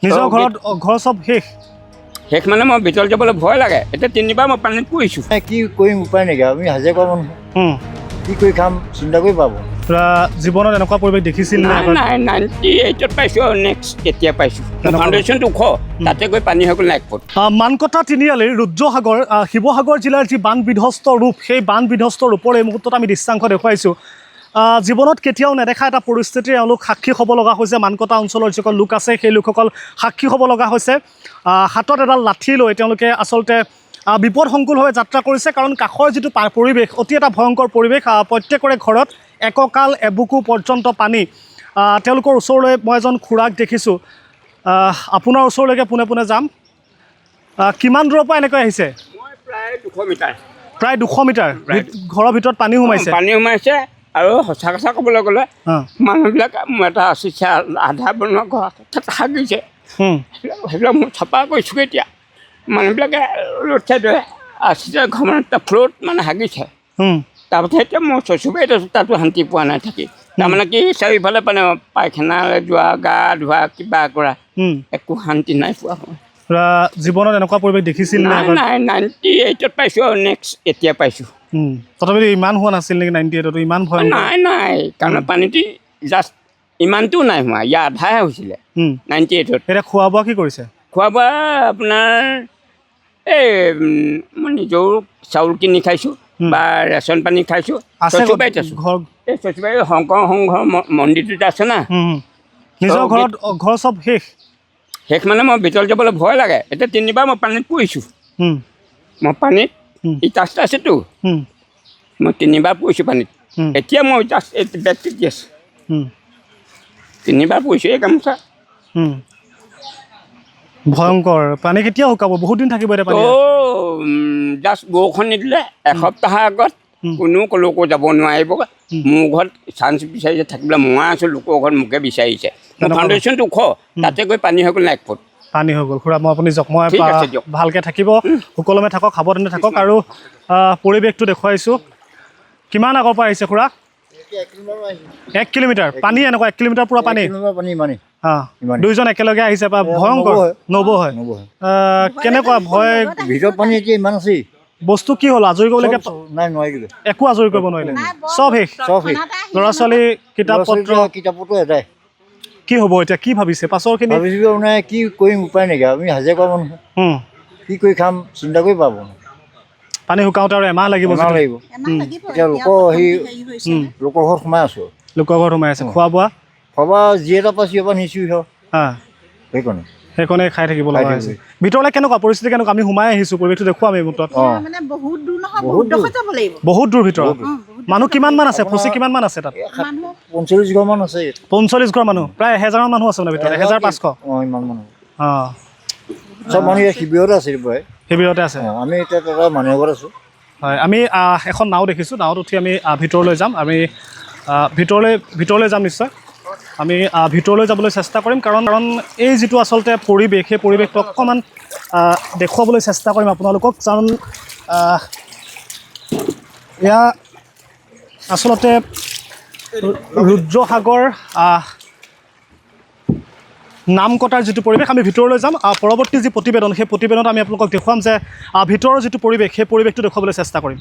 নিজৰ ঘৰত ঘৰ চব শেষ। শেষ মানে মই ভিতৰত যাবলৈ ভয় লাগে। এতিয়া তিনিবাৰ মই পানীত পৰিছোঁ। কি কৰিম, উপায় নাইকিয়া। আমি হাজিৰা কৰা মানুহ, কি কৰি খাম চিন্তা কৰি পাব। পুৰা জীৱনত এনেকুৱা পৰিৱেশ দেখিছিল নে নাই। আগত? নাই, 98ত পাইছোঁ আৰু নেক্সট এতিয়া পাইছোঁ। কেনেকুৱা? ফাউণ্ডেশ্যনটো ওখ, তাতে গৈ পানী হৈ গ'ল 1 ফুট। মানকটা তিনিআলিৰ ৰুদ্ৰসাগৰ, শিৱসাগৰ জিলাৰ যি বান বিধ্বস্ত ৰূপ, সেই বান বিধ্বস্ত ৰূপৰ এই মুহূৰ্তত আমি দৃশ্যাংশ দেখুৱাইছোঁ। জীৱনত কেতিয়াও নেদেখা এটা পৰিস্থিতিৰ এওঁলোক সাক্ষী হ'ব লগা হৈছে। মানকটা অঞ্চলৰ যিসকল লোক আছে, সেই লোকসকল সাক্ষী হ'ব লগা হৈছে। হাতত এডাল লাঠি লৈ তেওঁলোকে আচলতে বিপদসংকুলভাৱে যাত্ৰা কৰিছে, কাৰণ কাষৰ যিটো পৰিৱেশ অতি এটা ভয়ংকৰ পৰিৱেশ। প্ৰত্যেকৰে ঘৰত একঁকাল এবুকু পৰ্যন্ত পানী। তেওঁলোকৰ ওচৰলৈ মই এজন খুৰাক দেখিছোঁ। আপোনাৰ ওচৰলৈকে পোনে পোনে যাম। কিমান দূৰৰ পৰা এনেকৈ আহিছে? মই প্ৰায় 200 মিটাৰ। প্ৰায় 200 মিটাৰ। প্ৰায়। ঘৰৰ ভিতৰত পানী সোমাইছে? পানী সোমাইছে। আৰু সঁচা কথা ক'বলৈ গ'লে মানুহবিলাক, মোৰ এটা আচিচা আধা বনোৱা ঘৰ আছে, তাত হাগিছে। সেইবিলাক মই চাফা কৰিছোঁ। এতিয়া মানুহবিলাকে ৰোড চাইডে আচিচা ঘৰ মানে ফ্ল'ত মানে হাগিছে। তাৰপাছত এতিয়া মই চচুবাৰীত আছোঁ, তাতো শান্তি পোৱা নাই থাকি। তাৰমানে কি, চাৰিওফালে মানে পায়খানালৈ যোৱা, গা ধোৱা, কিবা কৰা, একো শান্তি নাই পোৱা মই। পুৰা জীৱনত এনেকুৱা পৰিৱেশ দেখিছিল নে নাই। আগত? নাই, 98ত পাইছোঁ আৰু নেক্সট এতিয়া পাইছোঁ। তথাপিতো ইমান হোৱা নাছিল নেকি 98তো, ইমান ভয়ংকৰ? নাই নাই, কাৰণ পানীটো জাষ্ট ইমানটো নাই হোৱা, ইয়াৰ আধাহে হৈছিলে 98ত। এতিয়া খোৱা বোৱা কি কৰিছে? খোৱা বোৱা আপোনাৰ এই মই নিজেও চাউল কিনি খাইছোঁ বা ৰেচন পানী খাইছোঁ। আছে ক'ত? চচুবাৰীত আছোঁ। ঘৰ? এই চচুবাৰী শংকৰ সংঘৰ মন্দিৰটোত আছে না। নিজৰ ঘৰত ঘৰ চব শেষ। শেষ মানে মই ভিতৰত যাবলৈ ভয় লাগে। এতিয়া তিনিবাৰ মই পানীত পৰিছোঁ। মই পানীত ইটা চিটা আছেতো। মই তিনিবাৰ পৰিছোঁ পানীত। এতিয়া মই জাষ্ট এই বেগটো দি আছোঁ। তিনিবাৰ পৰিছোঁ, এই গামোচা। ভয়ংকৰ পানী। কেতিয়া শুকাব? বহুত দিন থাকিব এতিয়া তো পানী? জাষ্ট বৰষুণ নিদিলে এসপ্তাহৰ আগত কোনো ক'লৈকো যাব নোৱাৰিব। মোৰ ঘৰত চান্স বিচাৰিছে থাকিবলৈ, মই আছোঁ। লোকৰ ঘৰত মোকে বিচাৰিছে। মোৰ তেনেকুৱা ফাউণ্ডেশ্যনটো ওখ, তাতে গৈ পানী হৈ গ'ল 1 ফুট। পানী হৈ গ'ল। খুৰা, মই আপুনি যাওক, মই ঠিক আছে দিয়ক। ভালকে থাকিব, সুকলমে থাকক, সাৱধানে থাকক। আৰু পৰিৱেশটো দেখুৱাইছোঁ। কিমান আগৰ পৰা আহিছে খুৰা? 1 কিলোমিটাৰ। পানী এনেকুৱা 1 কিলোমিটাৰ পূৰা পানী? পানী ইমানেই। ইমানেই। দুইজন একেলগে আহিছে বা ভয়ংকৰ। নবৌ হয়। নবৌ হয়। নবৌ হয়। কেনেকুৱা ভয়? ভিতৰত পানী এতিয়া ইমান আছে। বস্তু কি হ'ল? আজৰি কৰিবলৈকে নাই, নোৱাৰিলোগে। একো আজৰি কৰিব নোৱাৰিলে, চব শেষ। চব শেষ। ল'ৰা ছোৱালী, কিতাপ পত্ৰ? কিতাপ পত্ৰ এটাই। কি হ'ব এতিয়া? কি ভাবিছে পাছৰখিনি? ভাবিছোঁ মানে কি কৰিম, উপায় নাইকিয়া। আমি হাজিৰা কৰা মানুহ, কি কৰি খাম চিন্তা কৰি পাব। পানী শুকাওঁতে আৰু এমাহ লাগিব। এমাহ লাগিব। এতিয়া লোকৰ সেই লোকৰ ঘৰত সোমাই আছোঁ। লোকৰ ঘৰত সোমাই আছে। খোৱা বোৱা? খোৱা যি এটা পাইছোঁ ইয়াৰ পৰা নিছোঁ। সেইকাৰণে। সেইকণে খাই থাকিব লগা খাই হৈছে। থাকিব। ভিতৰলৈ কেনেকুৱা পৰিস্থিতি, কেনেকুৱা? আমি সোমাই আহিছোঁ, পৰিৱেশটো দেখুৱাম এই মুহূৰ্তত। মানে বহুত দূৰ নহয়, বহুত বহুত দূৰ। ডোখৰ যাব লাগিব। বহুত দূৰ ভিতৰত। মানুহ কিমান মান আছে? ফচি আপোনাৰ কিমান মান আছে তাত? মানুহ 45 ঘৰমান আছে ইয়াত। 45 ঘৰ মানুহ, প্ৰায় 1000মান মানুহ আছে মানে ভিতৰত, 1500। অঁ, ইমান মানুহ। অঁ। চব মানুহ ইয়াত শিবিৰতে আছে প্ৰায়। শিবিৰতে আছে। অঁ, আমি এতিয়া তাতে মানুহৰ ঘৰত আছোঁ। হয়, আমি এখন নাও দেখিছোঁ, নাৱত উঠি আমি ভিতৰলৈ যাম। আমি ভিতৰলৈ যাম নিশ্চয়। আমি ভিতৰলৈ যাবলৈ চেষ্টা কৰিম, কাৰণ এই যিটো আচলতে পৰিৱেশ, সেই পৰিৱেশটো অকণমান দেখুৱাবলৈ চেষ্টা কৰিম আপোনালোকক, কাৰণ এয়া আচলতে ৰুদ্ৰসাগৰ নাম কটাৰ যিটো পৰিৱেশ। আমি ভিতৰলৈ যাম। পৰৱৰ্তী যি প্ৰতিবেদন, সেই প্ৰতিবেদনত আমি আপোনালোকক দেখুৱাম যে ভিতৰৰ যিটো পৰিৱেশ, সেই পৰিৱেশটো দেখুৱাবলৈ চেষ্টা কৰিম।